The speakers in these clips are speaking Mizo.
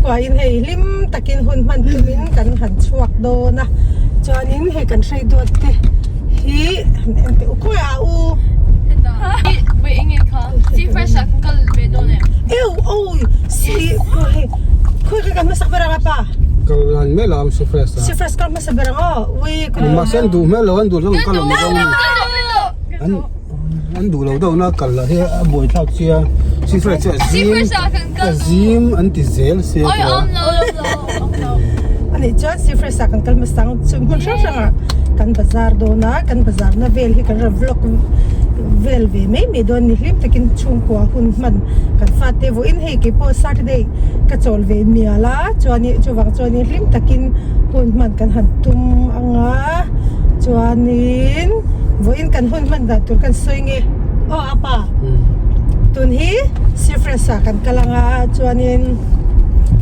Chhungkua in hei hlim takin hun hman tumin kan han chhuak dawn a chuanin hei kan hrei duat te hi han en teh u khawi ah u eu awi si hei khawi kha kan hmasak ber ang a pa Kal lan mai lo ang si fresh a si fresh kal hmasa ber ang aw ui mahse an duh hmel lo an duh hlawm kal awm an An duh lo deuh na kal lah hi a buai thlak sia sifra chu a zim a zim an ti zel sia ani chuan sifra sa kan kal hmasa ang chu hmun hrang hrang ah kan bazar dawn a kan bazar na vel hi kan rawn vlog vel ve mai mai dawn ni hlim takin chhungkua hun hman kan fate vawiin hei keipawh saturday ka chawl ve mial a chuanin chuvang chuanin hlim takin hun hman kan han tum anga chuanin vawiin kan hun hman dan tur kan sawi nge aw apa tun hi sifres ah kan kal anga chuanin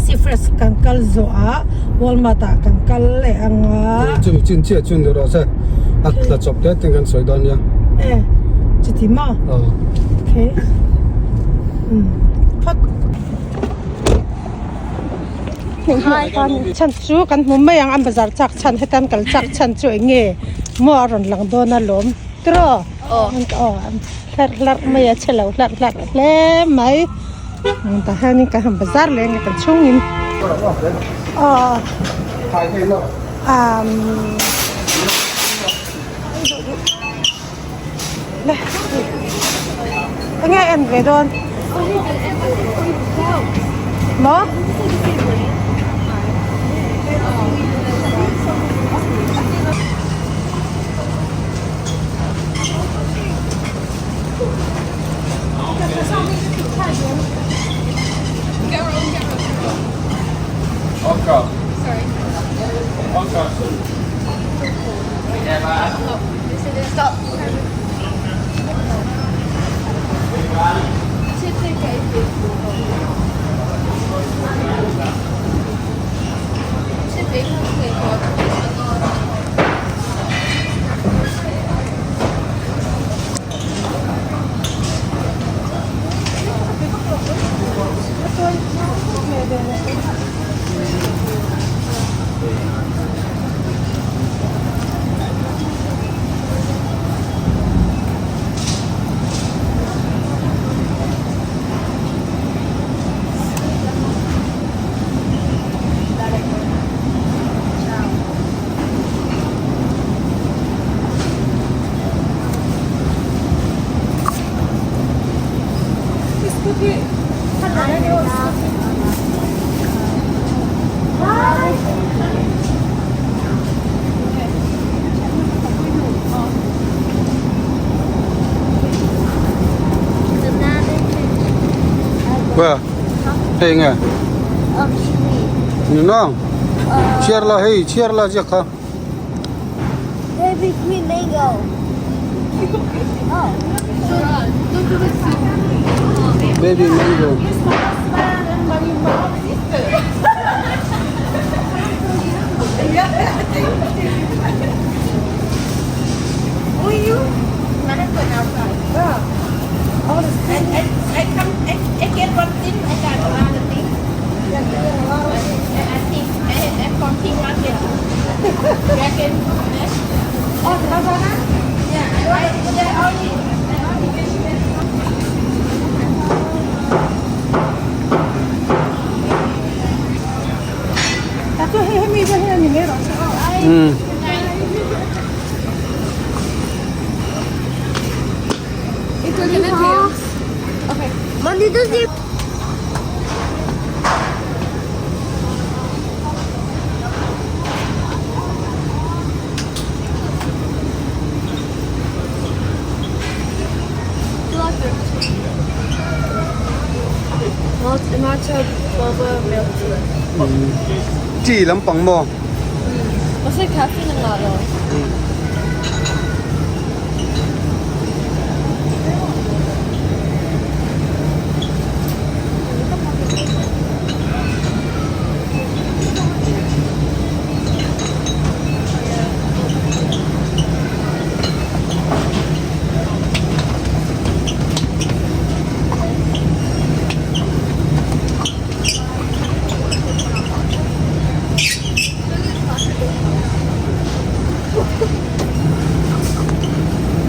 sifres kan kal zawh ah walmart ah kan kal leh anga chumi chin chiah chu ni rawh se a tla chawp te ten kan sawi dawn nia e chuti maw okay phawt. Chhan chu kan hmu mai ang an bazar chak chhan hetan kal chak chhan chu eng nge maw a rawn lang dawn a lawm tiraw aw hlarh hlarh mai a chhe lo hlarh hlarh hle mai tah hianin kan han bazar leh ang e kan chhungin aw umm le enge en ve dawn maw Where? Hei nge? Ni nang. Chhiar la hei, chhiar la ziak kha. Baby green mango. Oh. Baby mango. Hmm. Mommy, does it? Tea lampang maw?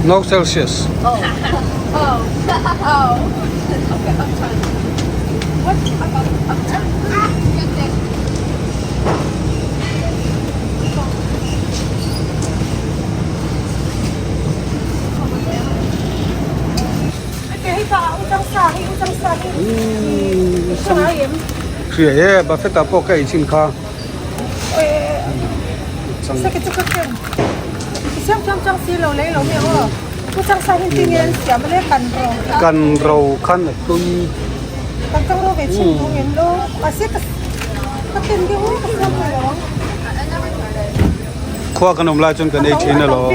No Celsius. Hria e, buffet ah pawh ka ei chin kha. Kan ro khan a tui. Khua kan awm lai chuan kan ei thin alawm.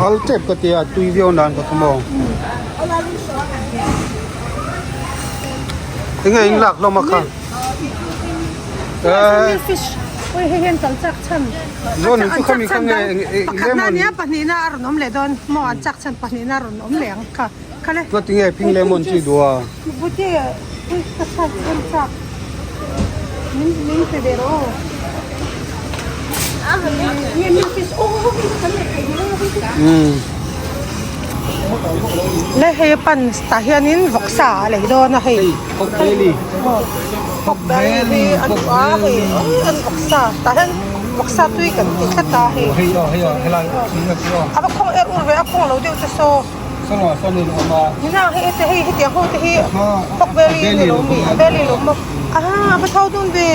Al tep ka tia tui viau nan ka khaw maw. Enge in lak hlawm a kha. Zawn chu khami kha nge lemon. Chuan tinge pink lemon chu i duh a. Le hei pan tah hianin vawksa a lei dawn a hei Pork belly pork belly hi a duh a hei an vawksa tah hian vawksa tui kan ti tlat a hei hei aw hei aw helai thing a chu aw a va khawng er ur ve a khawng lo deuh te saw saw saw ni awm a nina hei ete hei hetiang ho te hi pork belly ni lo mi belly lo maw a a va thau dawn ve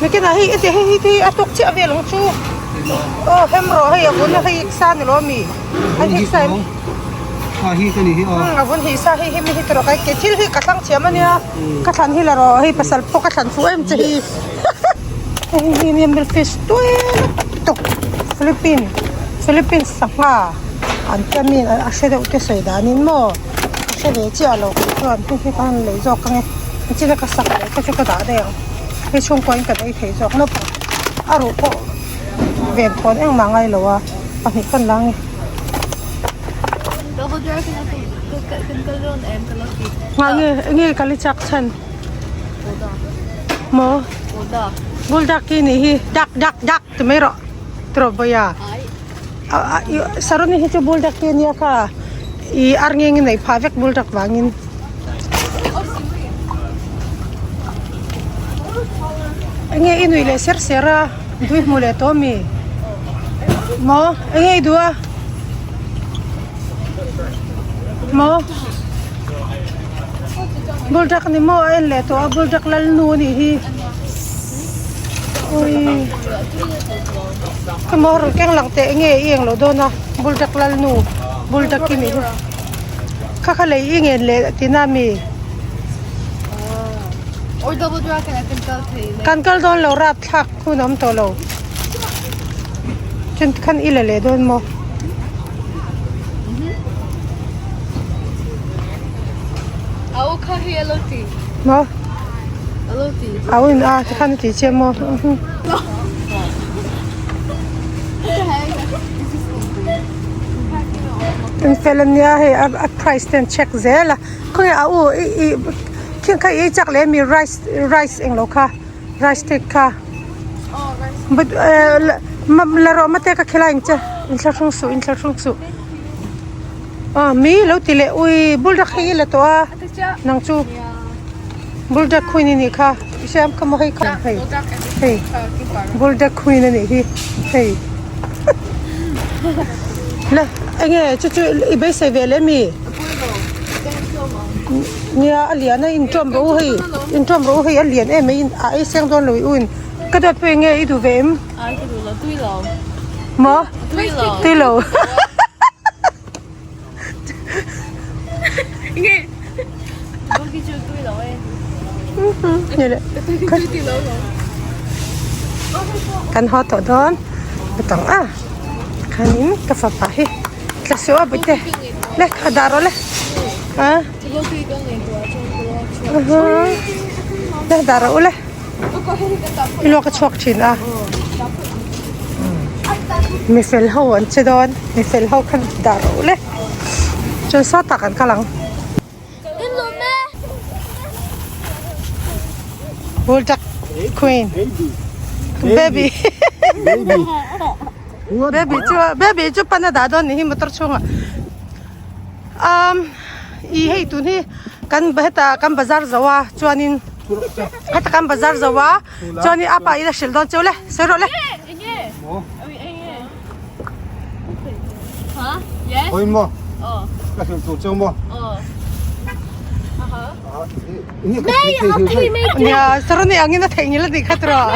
nikinah hei ete hei hei te hi a tawk chiah vel ang chu aw hem rawh hei a vun a hei sa ni lo mi a hei sa em. A hi ka ni hi aw. A vun hi sa hei hemi hi tawrh a kai thil hi ka thlang thiam ania ka thlan hi la rawh hei pasal pawh ka thlan fuh em che hi hei hi nia milkfish tui lutuk Philippine Philippines sangha an tia mi a hre deuh te sawi danin maw ka hre ve chiah lo kei chuan hei hi ka han lei zawk ange nichina ka sak leh te chu ka dah daih ang hei chhungkua in kan ei thei zawk naupang a ruh pawh ven thawn engmah a ngai lo a pahnih kan la ange. Ngah nge enge kal i chak chhan maw buldak hi nih hi dak dak dak ti mai rawh tiraw bawia saroni hi chu buldak te ania kha ih ar ngeng in neih phah vek buldak vangin. Enge i nuih leh ser ser a dui hmu leh tawh ami maw enge i duh a maw buldak ni maw a en leh tawh a buldak lal nu anih hi ui khawmaw rawn keng lang teh enge i englo dawn a buldak lal nu buldak i nih hi. Kha kha lei i ngen leh tina mi? Kan kal dawn lo rap thlak hun a awm tawh lo. Chuan tikhan i la leh dawn maw? Maw? Au in a tikhan a ti che maw? Eng fel ania hei a price te an check zel a khawnge a u i i khian kha i ei chak leh ami rice rice englo kha rice cake kha but eh la rawh mate ka khilai ang che inthlahrung suh inthlahrung suh ah mi lo ti leh ui buldak hi i la tawh a nang chu buldak queen i nih kha i hria ang kha maw hei kha hei hei buldak queen a nih hi hei la enge chu chu i beisei ve leh mi nia a lian a intawm rawh u hei intawm rawh u hei a lian em mai a ei seng dawn lo i u in ka dawt pawh enge i duh ve em maw tui lo. Kan haw tawh dawn tang a khanin ka fapa hi tla suh a bawihte le a dah rawh le a le dah rawh u le i luak a chhuak thin a. Mi fel ho an che dawn mi fel ho khan dah rawh le chuan sawtah kan kal ang. Buldak queen baby baby chu baby chu pan a dah dawn nih hi motor chhungah um ih hei tun hi kan hetah kan bazar zo a chuanin heta kan bazar zo a chuanin a pa ila hrilh dawn cheu le sawi rawh le. Nia saron i angin a theihnghilh a nih kha tiraw.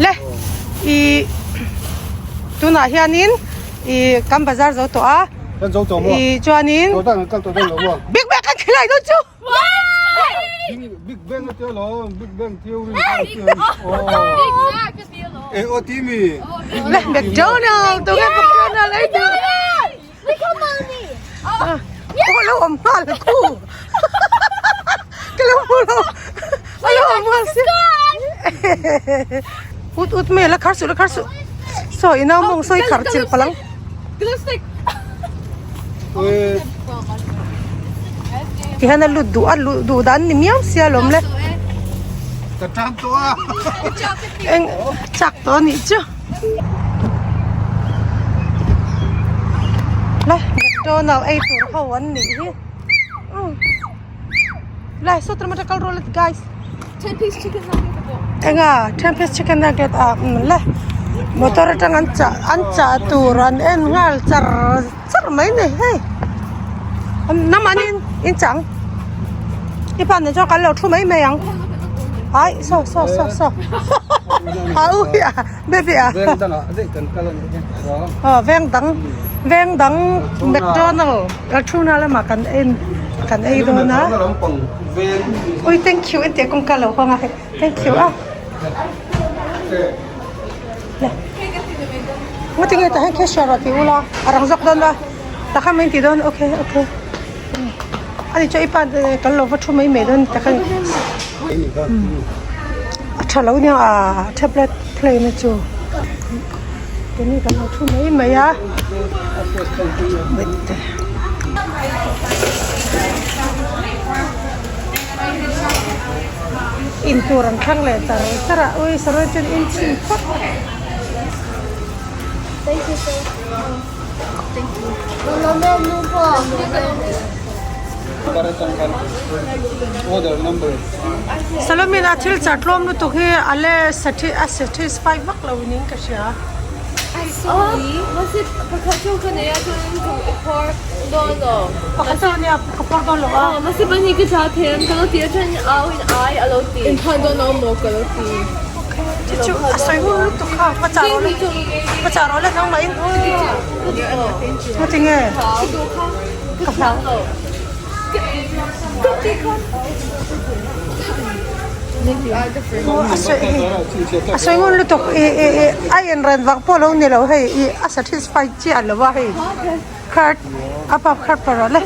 Le i tunah hianin i kan bazar zo tawh a i chuanin big bag kan khilai dawn chu. Big Bang a tia lo, Big Bang Theory a tia E o ti mi. Le McDonald, tu nge McDonald ei tu. Oh lo om nghal khu. Ka lo hmu lo. A lo om nghal si. Ut ut me la khar su la khar su. So ina mong soi khar chil palang. Tihian a lut duh a luh duh dan ni miau sia lawm le. Ka tan tawh a. Eng chak tawh a nih chu. Le McDonald ei tur ho an nih hi. Le sawtah lam atang kal rawh le guys. Ten piece chicken nugget a pawh. Enga ten piece chicken nugget ah le motor atang an chah an chah tur an en nghal char char mai ni hei namah in in chang i pa nen chuan kan lo thu mai mai ang ai saw saw saw saw a u hi a baby a Veng dangah daih kan kal a nih hi aw veng dang veng dang McDonald Althuna lamah kan en kan ei dawn a. Ui thank you entir kawngka lo hawng a hei thank you a. Le ngatinge nge tah hian cashier ah ti ula a rang zawk dawn a takha mai ti dawn okay okay ani chu i pa kan lo va thu mai mai dawn takha a tha lo nia a tablet play na chu keini kan lo thu mai mai a. Intur an thlang leh char char a ui saruai chuan in chhin phawt a. Salomina thil char tlawm lutuk hi a le a satisfy vak lo niin ka hria. Pakhat chu ania ka phur dawn lo a. Chu chu a sawi hun lutuk kha va chah rawh le va chah rawh le nangmah in ngaw tinge ka hlau. A sawi a sawi ngun lutuk ih ih ih a inren vang pawh lo ni lo hei ih a satisfy chiah lo a hei card a pap card pawh rawh le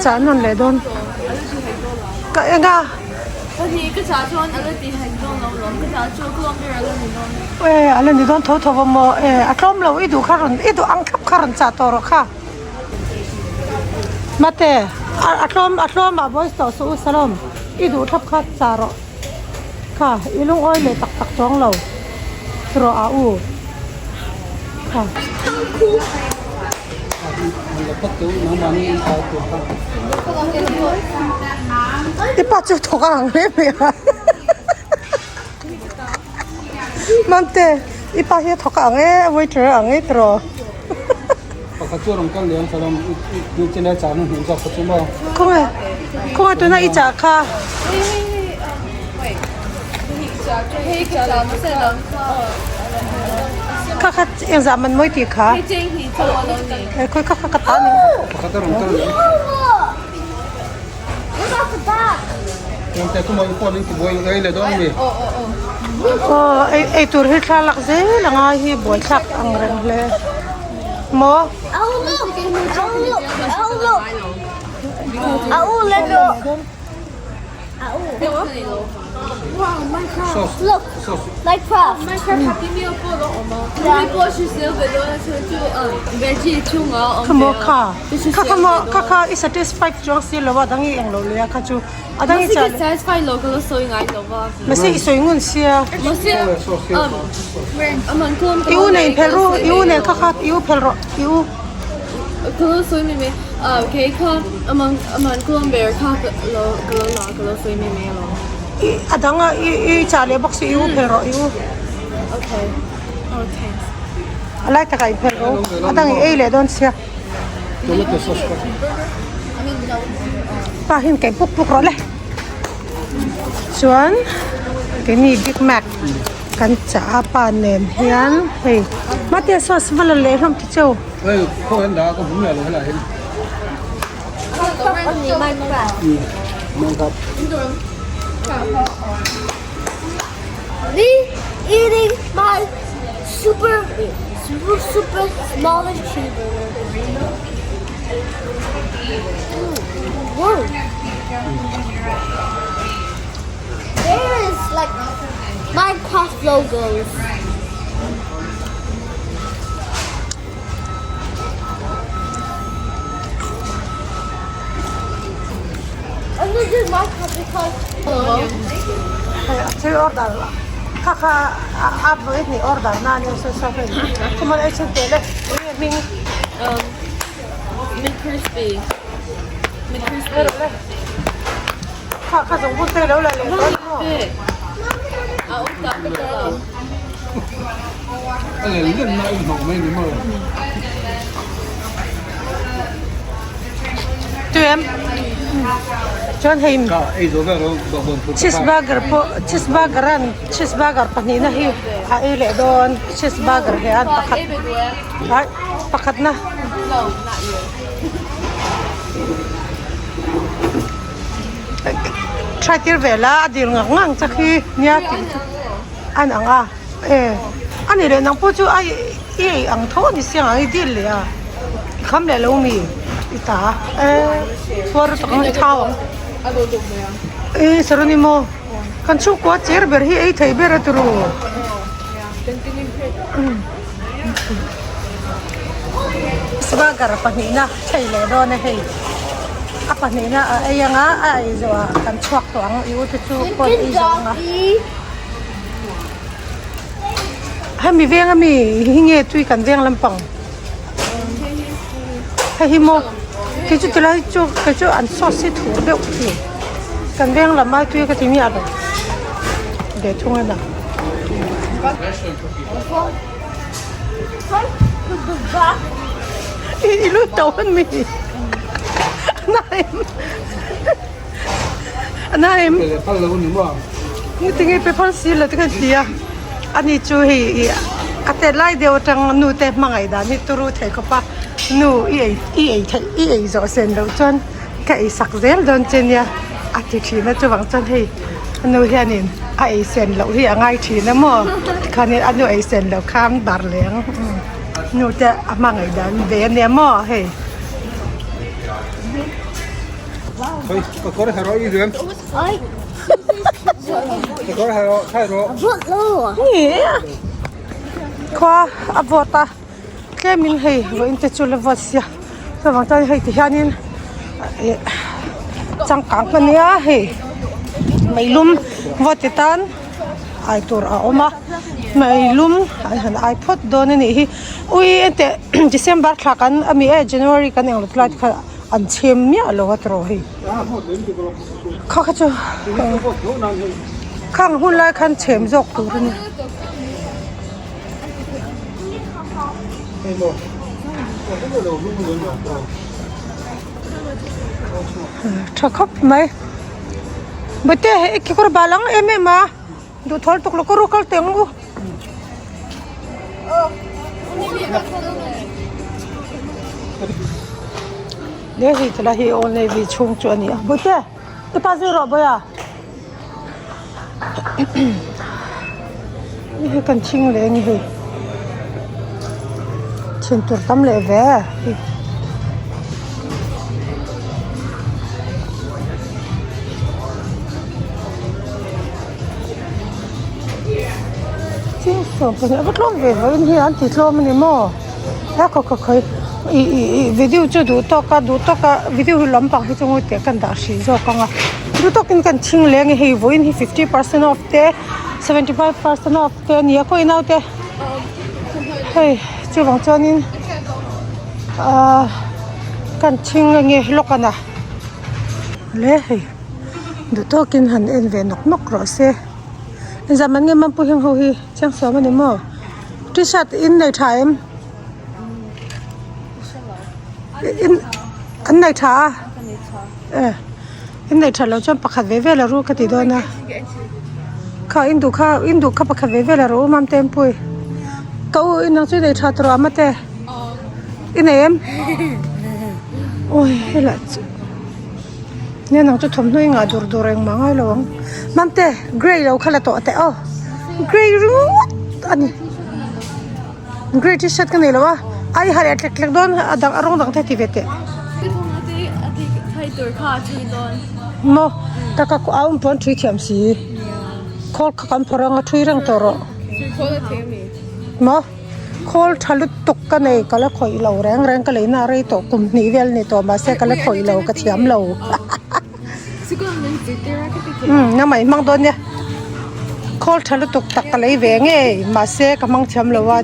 chah nawn leh dawn ka eng a e a la ni dawn tho tho a maw e a tlawm lo i duh kha rawn i duh ang thlap kha rawn chah tawh rawh kha. Mate, a tlawm a tlawm ah voice tawh suh u Salom, i duh thlap kha chah rawh kha i lungawi leh tak tak chuang lo rawh ah u kha. I pa chu thawk a ang hle mai a Mate, i pa hi a thawk a ang e waiter a ang e tiraw. Pakhat chu a rawn kal leh ang salam i chennai chah na hmuh zawk kha chu maw. Khawnge khawnge tuna i chah kha. Kha kha engzah man mawi tih kha. Khawi kha kha ka ta ni. Pakhat a rawn kal leh. Aw ei tur hi thla lak zel anga hi buaithlak ang reng hle maw. Sauce. Look, Sauce. Minecraft. Minecraft Happy Meal pawh a awm a. Hemi pawh hrisel ve dawn a chhan chu veggie chungah a awm Kha maw ve a. kha. Kha kha maw kha kha i satisfied chuang si lo a dang i englo leh a kha chu a dang i Mahse chah ka satisfied lo ka la sawi ngai lo va. Mahse i sawi ngun sia. Mahse I u nen phel ru i u nen kha kha i u phel rawh i u. Ka lo sawi mai mai kei kha aman kulam ber kha ka lo ka lo la ka lo sawi mai mai alawm. I a dang a i i chah leh bawk si i u phel rawh i u. Okay oh thanks. A lai takah i phel rawh u a dang i ei leh dawn sia. Tomato sauce kha. Pa hian kaih puk puk rawh le. Chuan keini Big Mac kan chah a pa nen hian hei hmate sauce va la leh hlawm ti cheu. Hei khaw an dah a ka hmu miah lo helai hian. Minecraft. Me eating my super super super smallest cheeseburger. Whoa. There is like Minecraft logos. I'm gonna do Minecraft because Thil order kha kha a vawi hnih order na ania sawi sawi hei chuman ei chhan teh le eng nge hming McCrispy McCrispy kha kha zawng bun te lo la leh tawh a ni maw a awm tak ka la A lel len na in hnawk mai ni maw Tui em chuan hei Ka ei zo vel ro bawkbawn phur cheese burger pawh cheese burger an cheese burger pahnihna hi a ei leh dawn cheese burger hi an pakhat ai pakhatna try tir vel a a dil ngang ngang chak hi nia tih chu an ang a e a nih leh nang pawh chu a i ei ang tho a ni siang ang i dil leh a i kham leh lo mi i ta e chhuar tak ang i thau ang e saroni maw kan chhungkua cher ber hi ei thei ber a turu. Swagger pahnihna thei leh dawn a hei a pahnihna a ei anga a ei zawh ah kan chhuak tawh ang i u te chu pawn ei zawh anga hemi veng ami hi nge tui kan veng lampang hei hi maw kei chu tilai chu kei chu an sauce hi thur deuh ka ti kan veng lam ai tui ka ti miah lo ve thung a na. I lut tawh a ni a na em ni tinge pe phal si lo te khan ti a ani chu hei ih a tet lai deuh atang nu te hmangaih dan hi turu thei khawp a nu i ei i ei theih i ei zawh sen loh chuan ka ei sak zel dawn che nia a ti thin a chuvang chuan hei a nu hianin a ei sen loh hi a ngai thin a maw tikhanin a nu ei sen loh kha an bar leh ang nu te a hmangaih dan ve ania maw hei. Khua a vawt a tlemin hei vawiin te chu la vawt sia chuvang chuan hei ti hianin ih changkang ka nia hei meilum vawt ti tan ai tur a awm a meilum an han ai phawt dawn a nih hi ui enteh December thla kan ami e January kan englo ti lai te kha an chhem miah lo a tiraw hei kha kha chu khang hun lai khan chhem zawk tur a ni. Tha khawp mai bawihte hei kekawr bal ang em em a duhthawh lutuk lo kawr u kal teh ang u. Le hei ti lai hi Old Navy chhung chu a ni a bawihte i pa zui rawh bawiha hei hi kan thing leh a ni hei thin tur tam leh ve. Sawmpahnih a va tlawm ve vawiin hi an ti tlawm a ni maw a khaw khaw khawi ih ih ih video chu duh tawk a duh tawk a video hi lampang hi chu ngawi teh kan dah hrih zawk ang a duh tawkin kan thing leng a hei vawiin hi 50 percent off te 75 percent off te a ni a khawi naute hei chuvang chuanin ahh kan thing enge lawk a le hei duh tawkin han en ve nawk nawk rawh se. Engzah man nge Mampui heng ho hi chiang suam a ni maw t-shirt in nei tha em in an nei tha a e in nei tha lo chuan pakhat ve vel a ru ka ti dawn a kha in duh kha in duh kha pakhat ve vel a ru mam te pui ka u in ang chu i nei tha tawh a mate i nei em awi helai chu. Nia nang chu thawmhnaw i ngah dur dur engmah ngai lo ang. Mamte grey lo kha la tawh teh aw. Grey ringawt a ni. Grey t-shirt ka nei lo a. A i ha leh tlek tlek dawn a dang a rawng dang te ti ve teh. Maw taka a awm pawn thui thiam si. Khawl kha kan phawrh anga thui reng tawh rawh. Maw. Khawl tha lutuk ka nei ka la khawih lo reng reng ka leina a rei tawh kum hnih vel ni tawh mahse ka la khawih lo ka thiam lo umm nangmah i hmang dawn nia khawl tha lutuk tak ka lei ve ngei mahse ka hmang thiam lo a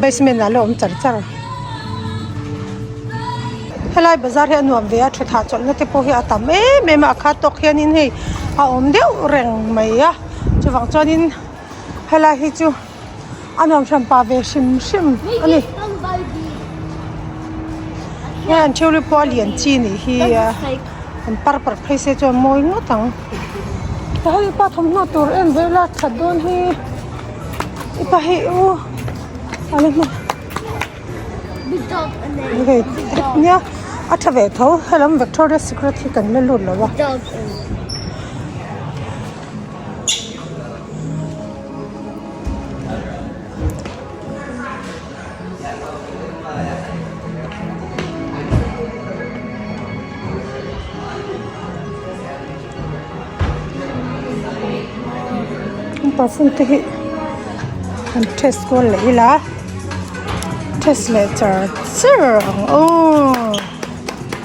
basement ah la awm char char helai bazar hi a nuam ve a tha thah chawlhna te pawh hi a tam em em a a khat tawk hianin hei a awm deuh reng mai a chuvang chuanin helai hi chu. A nuam hran pah ve hrim hrim a ni. Hei an theory pawh a lian chi nih hi a an par par phei se chuan mawi ngawt ang. Hei pa thawmhnaw tur en ve ila that dawn hi i pa hei u a la hma hei nia a tha ve tho helam Victoria Secret hi kan la lut lo a. Perfume te hi an test kual leh ila test leh char char ang aw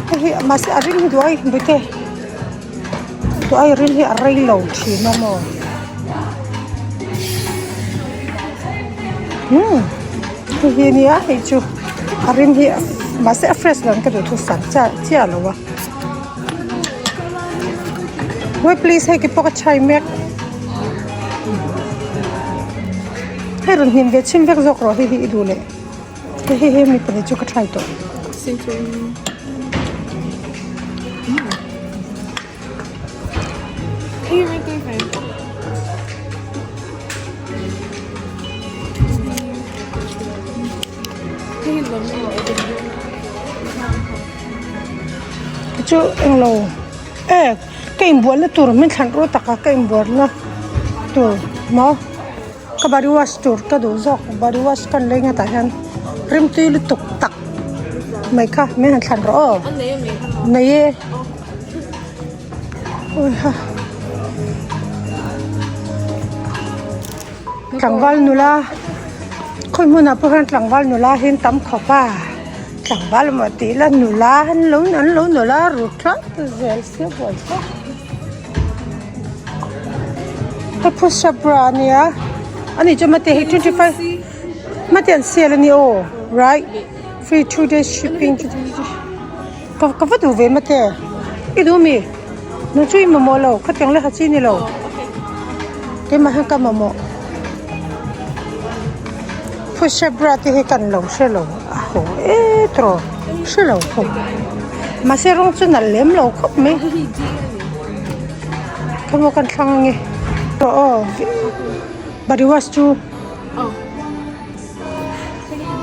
hei hi mahse a ring duai bute. Tuai ril hi a rei lo thin a maw umm hei hi ania hei chu a rim hi mahse a fresh lo ang ka duh thu sam chiah chiah lo a wait please hei ki pawh ka chhai mek hei rawn hnim ve chhin vek zawk rawh hei hi i duh leh hei hei hei mi pahnih chu ka try tawh. Chu englo e ka inbualna tur min thlan ru tak a ka inbualna tur maw ka body wash tur ka duh zawk body wash ka lei nga tah hian rimtui lutuk tak mai kha min han thlan rawh aw nei e awiha tlangval nula khawi hmunah pawh hian tlangval nula hi an tam khawp a tlangval emaw tih ila nula an lo an lo nula ru tlat zel sia buai thlap. Hei push up bra a nia ani chu mate hei 25 mate an sale a ni aw right free 2 days shipping ka ka va duh ve mate i duh mi nang chu i mamawh lo khatiang le ha chi ni lo keimah hian ka mamawh push up bra te hi kan lo hre lo a haw e tawh hre lo khawp mahse rawng chu nalh lem lo khawp mai. Thawmhnaw kan thlang ange aw aw body wash chu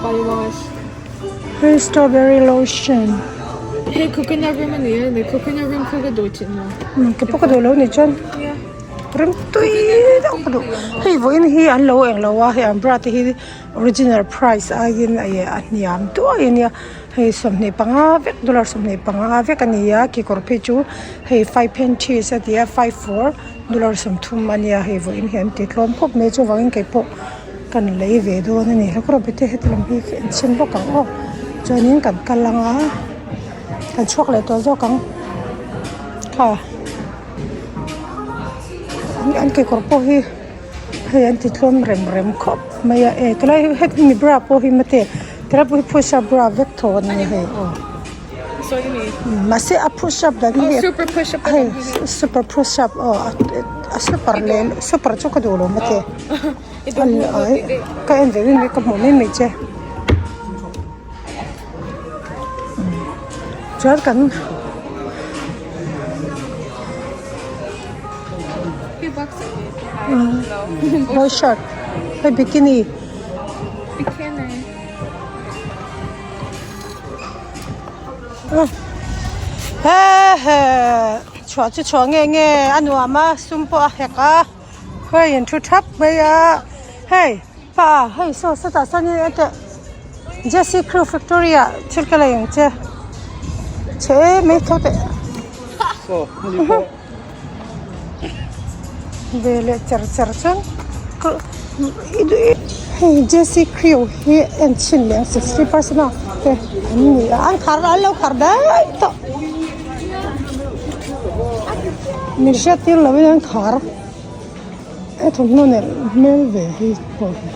Body wash. Hei strawberry lotion. Hei coconut rim a ni a ni coconut rim kha ka duh thin lo. Ke pawh ka duh lo ni chuan. Rim tui deuh ka duh. Hei vawiin hi an lo eng lo a, hei an bra te hi original price aiin a hniam duai a nia. Hei 25 vek dollar 25 vek a ni a, kekawr phei chu hei five panties a ti a five for dollar 30 a nia hei vawiin hi an ti tlawm khawp mai chuvangin keipawh kan lei ve dawn a ni. Hlakawr bete heti lam hi ka enchhin bawk ang aw chuanin kan kal ang a kan chhuak leh tawh zawk ang kha an kekawr pawh hi. Hei an ti tlawm rem rem khawp mai a e tilai hi heti mi bra pawh hi mate tilai pawh hi push up bra vek tho an ni hei aw mahse a push up dan hi hei super push up aw a super leh super chu ka duh lo mate ka en ve mai ka hmuh mai mai che chuan kan. Boy shirt hei bikini he he chhuah chu chhuah nge nge a nuam a sum pawh a hek a hei an thu thap mai a hei pa hei saw sawtah sawn in teh Jessie crew factory ah thil ka lei ang che chhe em mai tho teh. Ve leh cher cher chuan hei Jessie crew hi en chhin leh ang 60% off te an ni a an khar an lo khar daih tawh min hriat tir lo in an khar he thawmhnaw neih hmel ve hi pawh hi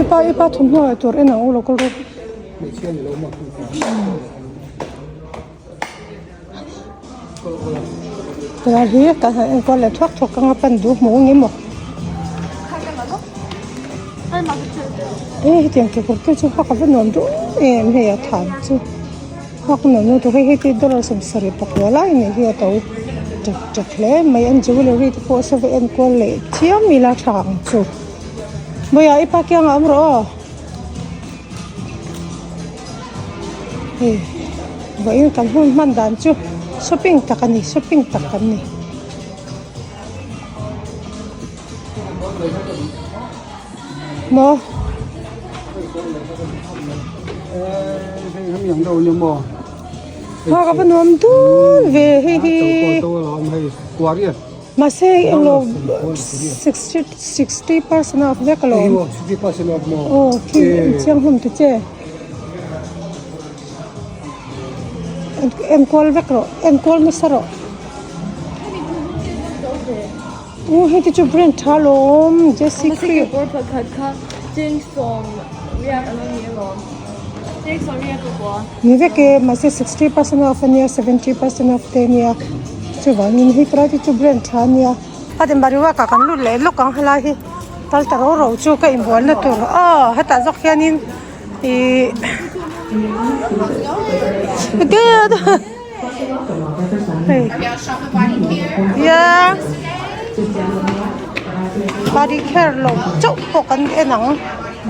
ipa ipa thawmhnaw leh tur en ang u lo kal rawh. Tunah hi kan han enkawl leh thuak thuak anga pan duh hmuh ang emaw e hetiang kekawr te chu hak a va nuam duh em hei a than chu hak nuam lutuk tur hei heti dollar 75 lai a nih hi a to ṭek ṭek hle mai an jewellery te pawh saw va enkawl leh chiam ila tha ang chu bawiah i pa kiangah awm rawh aw. Hei vawiin kan hun hman dan chu shopping tak a ni shopping tak kan ni. Maw. Ha ka va nuam dun ve hei hi. Mahse englo 60 60% off vek alawm. Aw khi chiang hlawm ta che. Enkual vek rawh enkual nasa rawh. U hei te chu brand tha alawm Jessie cream. Ni vek e mahse 60% off ania 70% off te ania chuvangin hei tilai te chu brand tha ania. A ti marijuana kan lut leh lawk ang helai hi tal ta ro ro chu ka inbualna tur aw hetah zawk hianin ihh good hei yeah body care lo chauh pawh kan en ang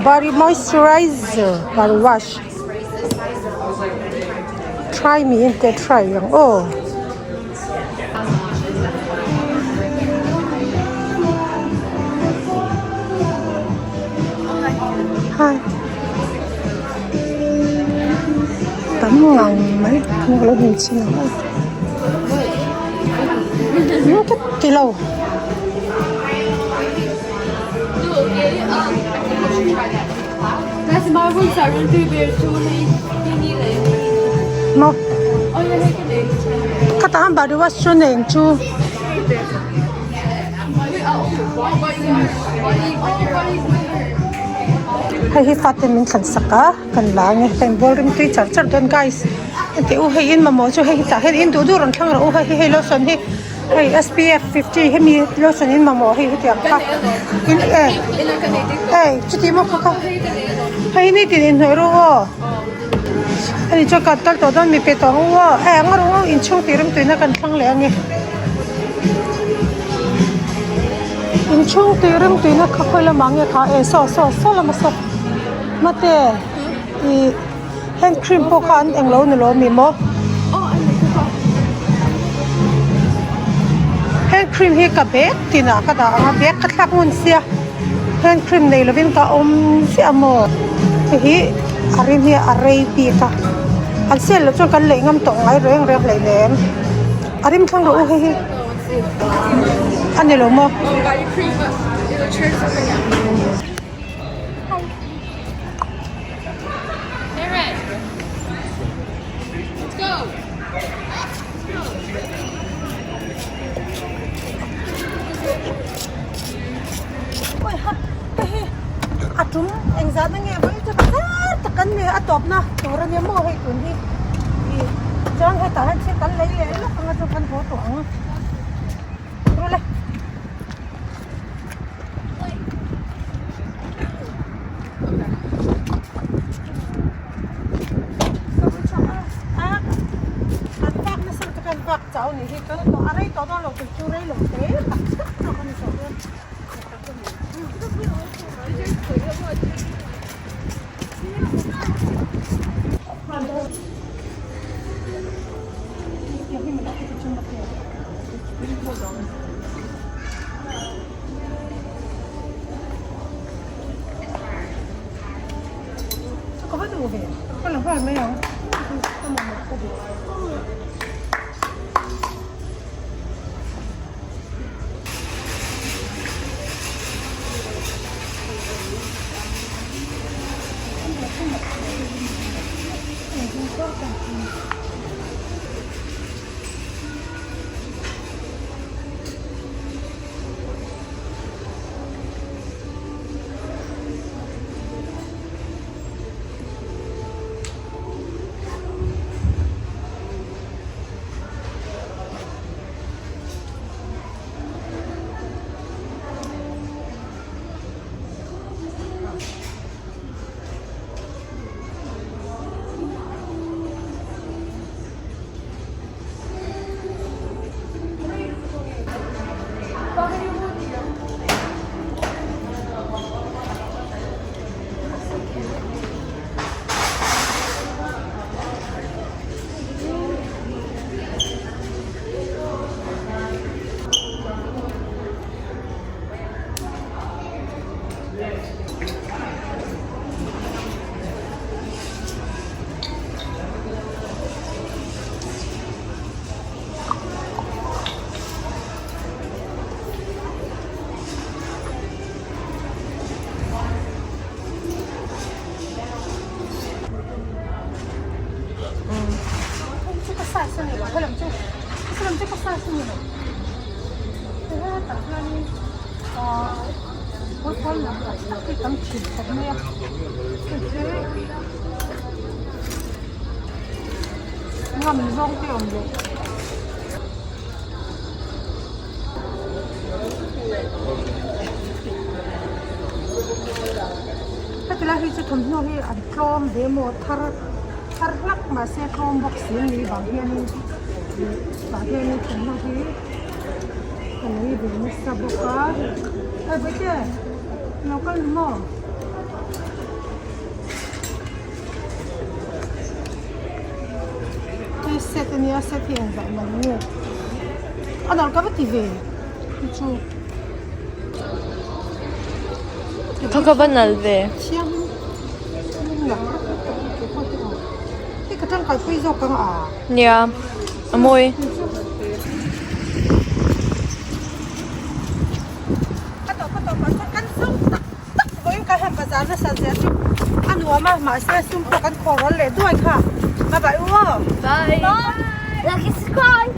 body moisturizer body wash try me in te try ang aw. Hi tam ngang mai ka lo hmu chin ang aw ka ti lo. Maw Khatah han body wash chu nei ang chu. Hei hi fate min thlan sak a kan la ang e ka inbual ring tui char char dawn guys heti u hei in mamawh chu hei hi tah hian in duh duh rawn thlang rawh u hei hi hei lotion hi hei SPF 50 hemi lotion in mamawh hei hetiang kha in e hei chuti maw kha kha hei ni tin inhnawih rawh aw ani chuan kan kal tawh dawn mi pe tawh ang u aw eh ang rawh u inchhung tih rim tuina kan thlang leh ange inchhung tih rim tuina kha khawi lamah nge kha e saw saw saw lama saw mate ih Hand cream pawh kha an englo ni lo mi maw? Hand. Hand cream hi ka bag tinah ka dah ang a bag ka thlak ngun sia hand cream nei lovin ka awm chiah maw hei hi a rim hi a rei bik a an sale loh chuan kan lei ngam tawh ngai reng reng hleinem a rim thlang rawh u hei hi a ni lo maw. A tum engzah na nge vawi chu zar tak an nei a tawpna tur a nia maw hei tun hi ih chuan hetah hian thil kan lei leh lawk anga chu kan haw tawh ang rul e. Kan vak nasa lutuk a kan vak chau ni hi chuan a rei tawh dawn lo tur chu rei lo te tak tak zawk a ni tawh dawn. Ka va duh ve ka la nghal mai ang ka mamawh ka duh. Ngam zawng te awm leh. Heti lai hi chu thawmhnaw hi an tlawm ve maw thar thar hlak mahse tlawm bawk si a ni vang hianin ih tah hianin thawmhnaw hi ka lei ve nasa bawk a eh bawihte lo kal ni maw. Hei set a nia set hi engzah man nge a nawlh ka va ti ve chu chu. Ka ka va nal ve. Thiang hei ka tangkai pui zawk ang a. Nia a mawi. Ka tawp ka tawp ah chuan kan zawng tak tak vawiin kan han bazar nasa zia chu a nuam a mahse sum pawh kan khawh rawl leh duai kha bye bye u aw. Bye. Like and subscribe.